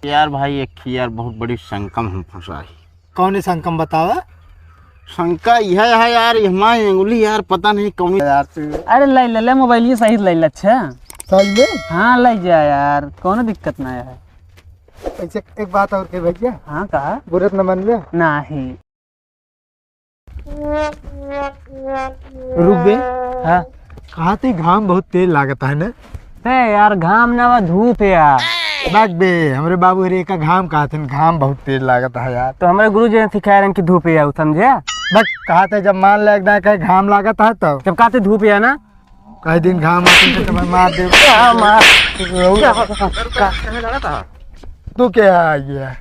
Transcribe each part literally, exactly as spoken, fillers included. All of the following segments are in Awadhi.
यार भाई, एक ही यार बहुत बड़ी शंका में हम फंसा ही। कौन शंका में बतावा? शंका यह है यार, ये हमारी अंगुली यार, पता नहीं कौन यार से। अरे ले ले ले, मोबाइल ये सही ले ले। अच्छा सही में? हाँ ले जा यार, कौनो दिक्कत ना है। ऐसे एक बात और के भैया। हाँ कहा? बुरत न मन में। नहीं। रुक बे। हाँ। कहा थे घाम बहुत तेज लागत है ना? ए यार, घाम ना बा, धूप है यार। बाग बे, हमरे बाबू रे का घाम कहा थे, घाम बहुत तेज लागत है यार। तो हमरे गुरु जी ने सिखाए रहन कि धूप है यार, समझे? बस कहा थे जब मान ले एकदम कहे घाम लागत है तो। जब कहा थे धूप है ना, कई दिन घाम आते तो मैं मार दे। क्या मार? क्या? तू क्या है ये?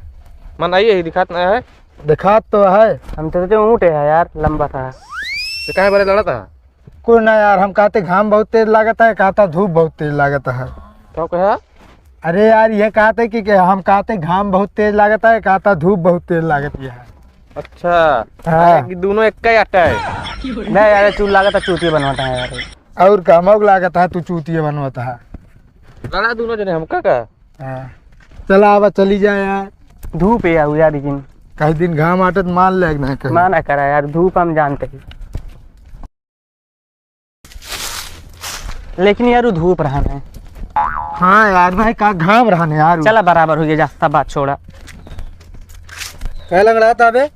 मन आई है, दिखात ना है। दिखात तो है। हम तो सोचे ऊँट है यार, लंबा सा। तो काहे बारे लड़ा था? कोई ना यार, हम कहते घाम बहुत तेज लागत है, कहता धूप बहुत तेज लागत है। तो कहा? अरे यार, ये कहते कि, कि हम कहते घाम बहुत तेज लागत है, कहता धूप बहुत तेज लागत है। अच्छा। हाँ। अरे कि दोनों एक ही आटा है। नहीं यार, तू लागत है चूतिया बनवाता है यार। और का, मौक लागत है तू चूतिया बनवाता है। लड़ा दोनों जने हमका का? हाँ। चला आवा, चली जाए यार। धूप है यार, यार, लेकिन कई दिन घाम आटे तो मान ले ना कहीं। माना करा यार, धूप हम जानते हैं। लेकिन यार, वो धूप रहन है। हाँ यार, भाई का घाम रहन है यार। चला, बराबर हो गया, जा, सब बात छोड़ा। क्या लंगड़ा था बे?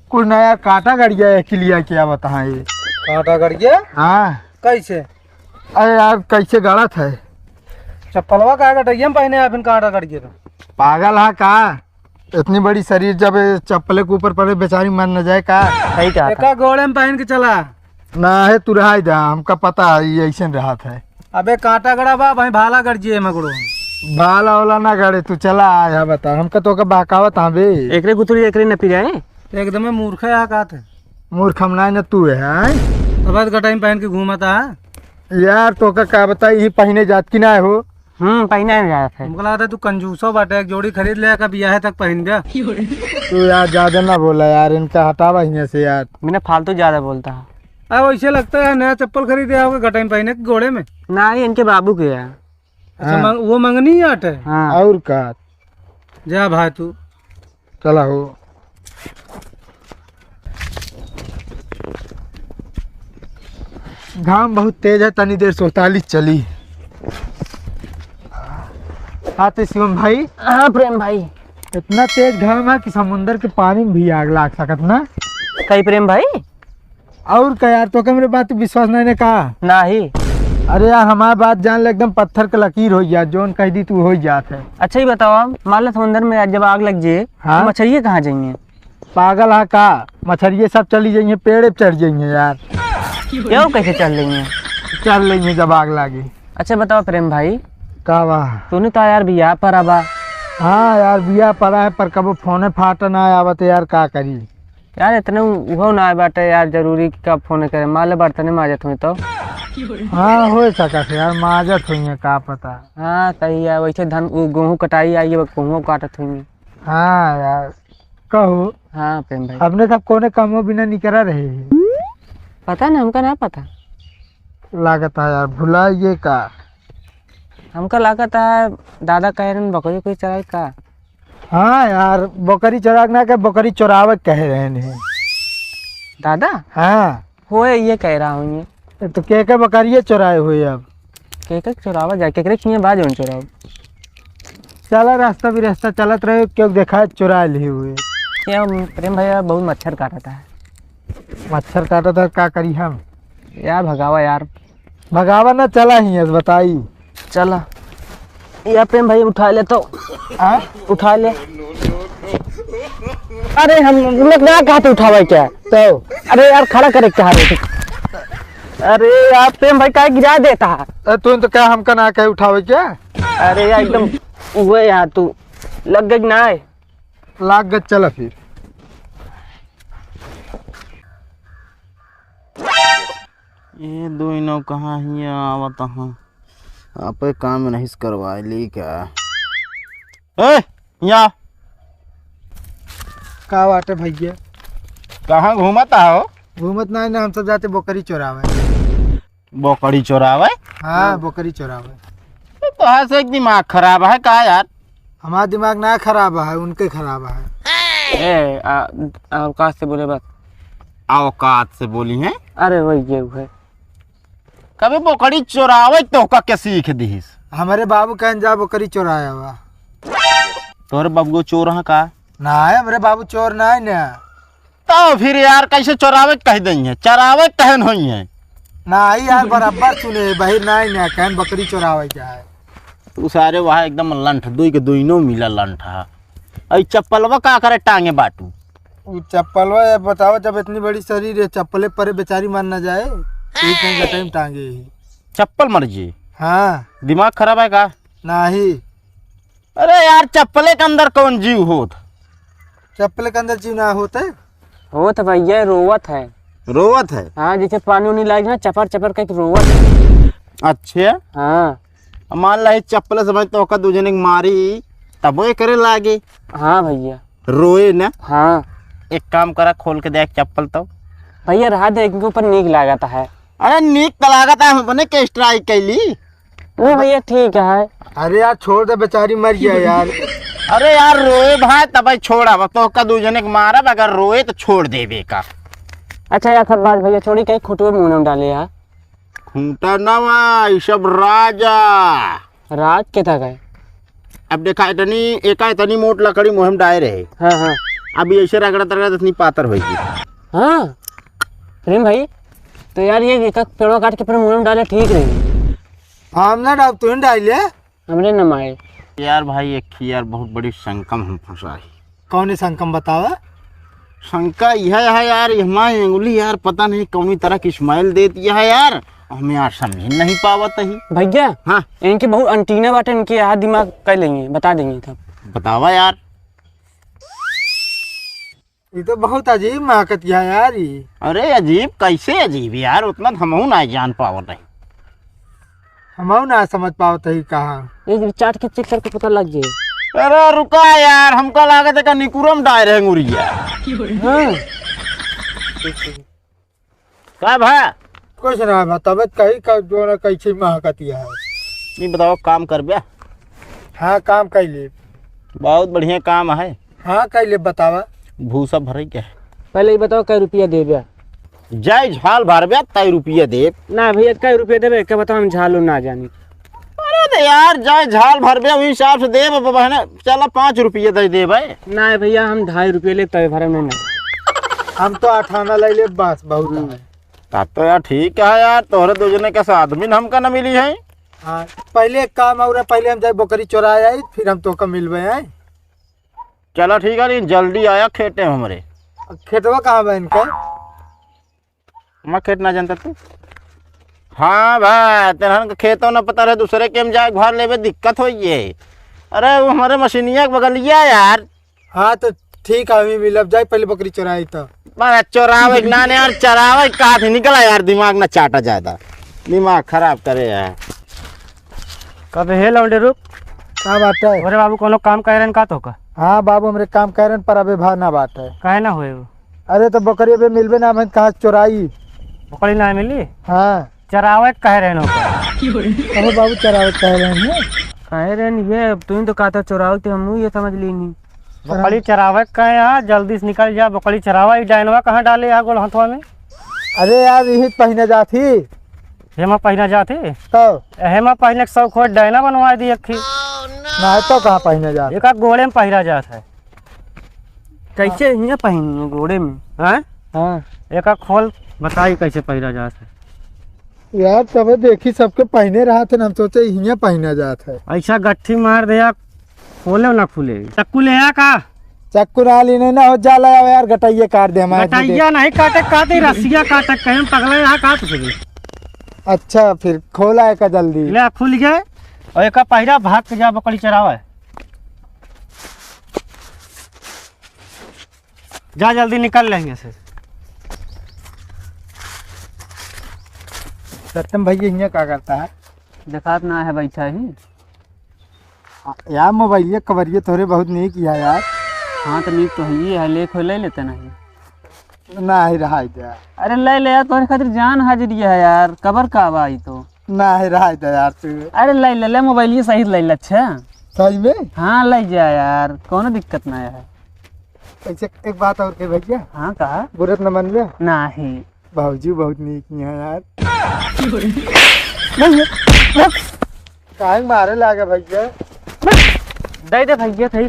कुल नया काटा गड़िया है, किलिया क्या बताएं ये। काटा गड़िया? हाँ। कैसे? अरे यार, कैसे गड़त है? चप्पलवा का गटैया में पहने, फिर काटा गड़िया तो। पागल है का? इतनी बड़ी शरीर जब चप्पले के ऊपर पड़े, बेचारी मर न जाए का? सही कहा था। एका गोड़े में पहन के चला। ना है, तू रहाई दा, हमका पता है, ये ऐसे रहत है। अबे काटा गड़ा बा, भाई भाला गड़ जिए मगड़ो। भाला वाला ना गड़े, तू चला, आया बता, हमका तो का बहकावत हाँ बे। एकरे गुतरी, एकरे न पिराए। एकदमे मूर्ख है, का थे? मूर्ख हम नाई न, तू है, हैं? अब गटाई में पहन के घूमता है। यार, तो का, का बताई, ये पहने जात की ना हो? हम्म, पहने नहीं जात है। हमको लगता है तू कंजूसो बाटे, एक जोड़ी खरीद ले, का बियाहे तक पहन गया। तू यार ज्यादा ना बोला यार, इनका हटावा हियां से यार। बिना फालतू ज्यादा बोलता है। अब ऐसे लगता है नया चप्पल खरीदे आओगे गटाई में पहने के गोड़े में। ना, ये इनके बाबू के है। अच्छा, हाँ। मंग-, वो मंगनी आट है? हाँ। और का? जा भाई तू। चला हो। घाम बहुत तेज है, तनी देर सोताली चली। हाँ तो शिवम भाई। हाँ प्रेम भाई। इतना तेज घाम है कि समुंदर के पानी में भी आग लाग सकत ना। कई प्रेम भाई? और का यार, तोके मेरे बात पे विश्वास नहीं ने का? नाही। अरे यार, हमार बात जान ले, एकदम पत्थर के लकीर होइ जात, जौन कह दी तू होइ जात है। अच्छा, ये बताओ, हम मान लो समुंदर में आज जब आग लग जाए, हाँ? तो मछरिये कहाँ जाइए? पागल है का? मछरिये सब चली जाइए, पेड़े पे चढ़ जाइए यार। क्यों, कैसे चढ़ लेंगे? चढ़ लेंगे जब आग लागे। अच्छा बताओ प्रेम भाई, का बा? तूने तो यार बियाह पर आबा। हाँ यार, बियाह पड़ा है, पर कबो फोने फाटा ना आवत यार, का करी? यार, इतने उ-, उहो ना आए बाटे यार, जरूरी कि कब फोन करे, मान ले बर्तने माजत हुई तो। हाँ, हो सकत है यार, माजत हुई है, का पता। हाँ, सही है, वैसे धन, उ, गेहूं कटाई आई है, गेहूं काटत हुई। हाँ यार, कहो। हाँ, प्रेम भाई। अपने सब कोने कमो बिना निकरा रहे हैं। पता ना, हमका ना पता। लागत है यार, भुला ये का? हमका लागत है, दादा कह रहे हैं, बकरी कोई चराई का? हाँ यार, बकरी चोरा के ना के, बकरी चोरावे के कहे रहे हैं। दादा? हाँ। होए, ये कह रहा हूँ ये। तो के के बकरिये चोराए हुए अब? के के चोरावा जाए, केकरे किए बा जौन चोराव? चला, रास्ता बिरास्ता चलत रहे, क्यों देखा चोरा लिए हुए। क्या प्रेम भैया, बहुत मच्छर काटता है। मच्छर काटता है, का करी हम? यार भगावा यार। भगावा ना, चला ही है, बताई। चला। या प्रेम भाई उठा ले तो। हाँ? उठा ले। अरे हम लोग ना कहा तो उठावे क्या? तो? अरे यार खड़ा करे क्या रे? अरे यार प्रेम भाई काहे गिरा देता है? अरे तू तो क्या हमका ना कहे उठावे क्या? अरे यार एकदम उहे यार तू लग गई ना है। लाग गए, चला फिर। ये दो इनो कहाँ हिया आवत हैं? आपे काम नहीं करवाए ली क्या? ए, या। का बाटे भैया? कहाँ घूमत हो? घूमत नहीं ना, हम सब जाते बकरी चोरावे। बकरी चोरावे? हाँ, बकरी चोरावे। तो तोहार से एक दिमाग खराब है का यार? हमार दिमाग ना खराब है, उनके खराब है। ए, आ, औकात से बोले बस। औकात से बोली है? अरे वही ये है। कभी बोकरी चोरावे तोहका के सीख दिहिस? हमरे बाबू कहन जा बोकरी चोराया हुआ। तोहरे बाबू चोर हैं का? ना है, हमरे बाबू चोर ना है ना। तो फिर यार कैसे चोरावे कह देंगे, चरावे कहन होई है। ना ही यार, बराबर सुने, बहिर ना ही ना कहन बकरी चोरावे जाए। तू सारे वहाँ एकदम लंठ, दुई के दुइनो मिला लंठ है। अई चप्पलवा का करे टांगे बाटू? उ चप्पलवा ये बताओ, जब इतनी बड़ी शरीर है, चप्पले परे बेचारी मर ना जाए, तो ये कहीं गटई में टांगे ही। चप्पल मर जी? हाँ। दिमाग खराब है का? नाही। अरे यार, चप्पले के अंदर कौन जीव होत? चप्पले के अंदर जीव ना होत है। होत भैया, रोवत है। रोवत है? हाँ, जैसे पानी उनी लाग ना, चपर चपर करके रोवत है। अच्छे। हाँ। अब मान ला, ये चप्पले से भाई तोहका दू जने के मारी, तबो ये करे लागे। हाँ भैया। रोए ना? हाँ। एक काम करा, खोल के देख चप्पल तो। भैया, रहा दे, इनके ऊपर नीक लागत है। अरे नीक तो लागत है, हम अपने के स्ट्राइक कैली। ओ भैया, ठीक है। अरे यार, छोड़ दे, बेचारी मर गया यार। अरे यार, रोए भाई, तब छोड़, अब तोहका दू जने के मारब, अगर रोए तो छोड़ देबे का। अच्छा यार, सब बात भैया छोड़ी, कहीं खुटवे मुंह में डाले यार। खूंटा नवा, ई सब राजा। राज के था गए? अब देखा, इतनी, एका इतनी मोट लकड़ी मुँह में डाए रहे। हाँ, हाँ। अब ये ऐसे रगड़त रगड़त इतनी पातर होई गई। हाँ। प्रेम भाई, तो यार ये एक पेड़वा काट के फिर मुँह में डाले ठीक रही। हम ना डाल, तू ही डाल ले। हमरे न माए। यार भाई, एक ही यार बहुत बड़ी शंका में हम फंसा ही। कौन है शंका में बतावा? शंका यह है यार, ये हमारी अंगुली यार पता नहीं कौनी तरह की smile देती है यार, हमें यार समझ नहीं पावत ही। भैया, हाँ। इनके बहुत antenna बाटे, इनके यहाँ दिमाग कर लेंगे, बता देंगे तब। बतावा यार। ये तो बहुत अजीब महकत है यार, ये। अरे अजीब, कैसे अजीब यार, उतना तो हमहू ना जान पावत ही। हमहू ना समझ पावत ही कहाँ। एक चाट के check करके पता लग जाए। अरे रुका यार, हमका लागत है का निकुरम डाय रहे अंगुरिया। हाँ। का भा? कुछ ना भा, तबियत कहीं का जो ना कैसे महकतिया है। नहीं बताओ, काम करबे? हाँ, काम कर ले। बहुत बढ़िया काम है। हाँ, कर ले, बतावा। भूसा भरे के है। पहले ये बताओ, कै रुपया देबे? जय झाल भरबे, तय रुपया देब। ना भैया, कै रुपया देबे, क्या बताओ, हम झालो ना जानी। अरे तो यार, जय झाल भरबे, वही हिसाब से देब, अब बहने, चला, पाँच रुपया दे देबे। ना भैया, हम ढाई रुपया लेब, तय भरब नहीं ना। हम तो आठ आना ले लेब, बस, बहुत हम्म। है। तब तो यार ठीक है यार, तोहरे दो जने के साथ में हमका न मिली है। हाँ, पहले एक काम और है, पहले हम जाए बकरी चोरा आई, फिर हम तोका मिलबे हैं। चला ठीक है, लेकिन जल्दी आया खेते में हमरे। खेतवा कहाँ बा इनका? हमार खेत ना जानता तू? हाँ भाई, तेनहन के खेतों ना पता रहे, दूसरे के हम जाए घर लेबे दिक्कत होई है। अरे वो हमारे मशीनिया के बगलिया यार। हाँ, तो ठीक है, अभी मिलब, जाए पहले बकरी चोराई तो। बड़ा चोरावे के नाने यार, चरावे के कहा थे, निकला यार, दिमाग ना चाटा ज्यादा, दिमाग खराब करे यार। कबे हे लौंडे रुक। का बात है? अरे बाबू, कोनो काम कह रहे हैं का तोका? हाँ बाबू, हमरे काम कह रहे हैं, पर अबे भाव ना बात है। काहे ना होए वो? अरे तो बकरी अबे मिलबे ना, हम कहाँ चोराई? बकरी ना मिली? हाँ। चरावे के कहे रहे हो? कहो बाबू, चरावे के कहे रहे हैं। कहे रहे नहीं, ये अब तू ही तो कहता चोरावे, तो हम ये समझ ली नहीं। बकरी चरावे के कहे, हाँ, जल्दी से निकल जा, बकरी चरावा। ई डायनवा कहाँ डाले यहाँ गोल हथवा में? अरे यार, यही पहिने जात ही। हेमा पहिना जात ही? तो? हेमा पहिने के शौक हो, डायना बनवा दी अक्खी। ना तो कहाँ पहिने जात? एक गोड़े में पहिरा जात है। कैसे हियाँ पहिनी है गोड़े में? हैं? हाँ। एका खोल, बताई कैसे पहिरा जात है। यार, तबे देखी सबके पहिने रहत है, हम सोचे हियाँ पहिना जात है। ऐसा गट्ठी मार दे यार, खोले ना खुले। चक्कू ले आ का? चक्कू ना ली नहीं ना हो जाला यार, गटैये काट दे हमारे। गटैया नहीं काटे, काटे रसिया काटे, कहीं पगला यहाँ काट सके। अच्छा, फिर खोला एका जल्दी। ले, खुल गए। और एका पहिरा भाग के जा बकरी चरावे। जा जल्दी निकल ले हियां से। सत्यम भैया हियां का करता है? देखात ना है, बैठा ही। यार मोबाइलिया कवरिया तोरे बहुत नीक है यार। हाँ तो नीक तो है ही है, ले खोल ले लेते नहीं। ना ही रहा दे। अरे ले ले यार, तोरे खातिर जान हाजिर है यार, कबर का भाई तो। ना ही रहा दे यार तू। अरे ले ले, ले मोबाइलिया सही ले ले। अच्छा। सही में? हाँ, लइ जा यार, कौनो दिक्कत ना है। ऐसे एक बात और के भैया। हाँ, कहा? बुरा त न मन ले। नाही। भौजी बहुत नीक है यार। काहे मारे लागे भैया? दे दे भैया, सही।